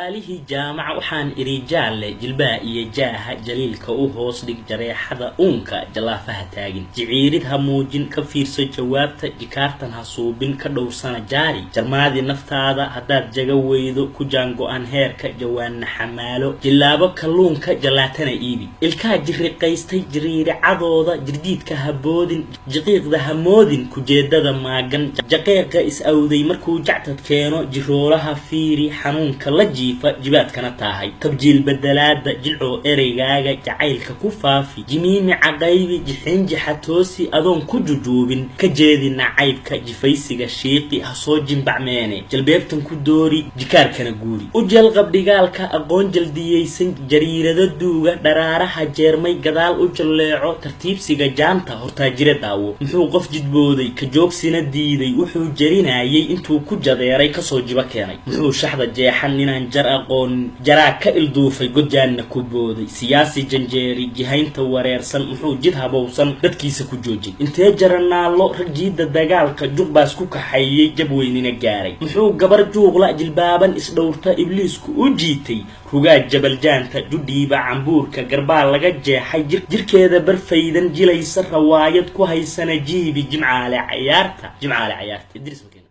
Aalihii jaamaca waxaan idhi: jaalle jilbaha iyo jaaha jaliilka u hoos dhig, jareexada uunka jallaafaha taagin, jiciirid ha muujin, ka fiirso jawaabta, jikaartan ha suubin, ka dhowrsana jaari, jarmaadi naftaada haddaad jaga weydo, ku jaango-an heerka, jawaanna xamaalo, jillaabo kalluunka, jallaatana iibi, ilkaha jirriqaystay jiriiricadooda, jirdiidka ha boodin, jiqiiqda ha moodin, kujeedada maagan, jaqeeqa is-awday markuu jactad keeno, jiroolaha fiiri, xanuunka la jiifa, jibaadkana taahay, tabjiil bedelaada, jilcoo ereygaaga, jacaylka ku faafi, jimiimica qaybi, jixinjixa toosi, adoon ku jujuubin, ka jeedi nacaybka, jifaysiga shiiqi, ha soo jimbacmeene, jalbeebtan ku doori, jikaarkana guuri, u jalqab dhigaalka, aqoon jaldiyeysan, jariirado duuga, dharaaraha jeermay gadaal u jalleeco, tartiibsiga jaanta hortaajira daawo. Muxuu qof jidbooday ka joogsina diiday? Wuxuu jarinayay intuu ku jadeeray kasoo jibo keenay. Muxuu shaxda jeexan inaan jar aqoonin jaraa ka ilduufay, godjaanna ku booday? Siyaasi janjeeri jihaynta wareersan, muxuu jid habowsan dadkiisa ku joojay? Intee jaranaallo rag jiidda dagaalka juqbaas ku kaxeeyey, jab weynina gaaray? Muxuu gabar juuqla jilbaaban isdhowrta ibliisku u jiitay? Rugaa jabaljaanta judhiiba cambuurka garbaa laga jeexay, jirkeeda barfaydan jilaysa, rawaayad ku haysana, jiibi Jimcaale cayaarta, Jimcaale cayaarta Idriis Makiin.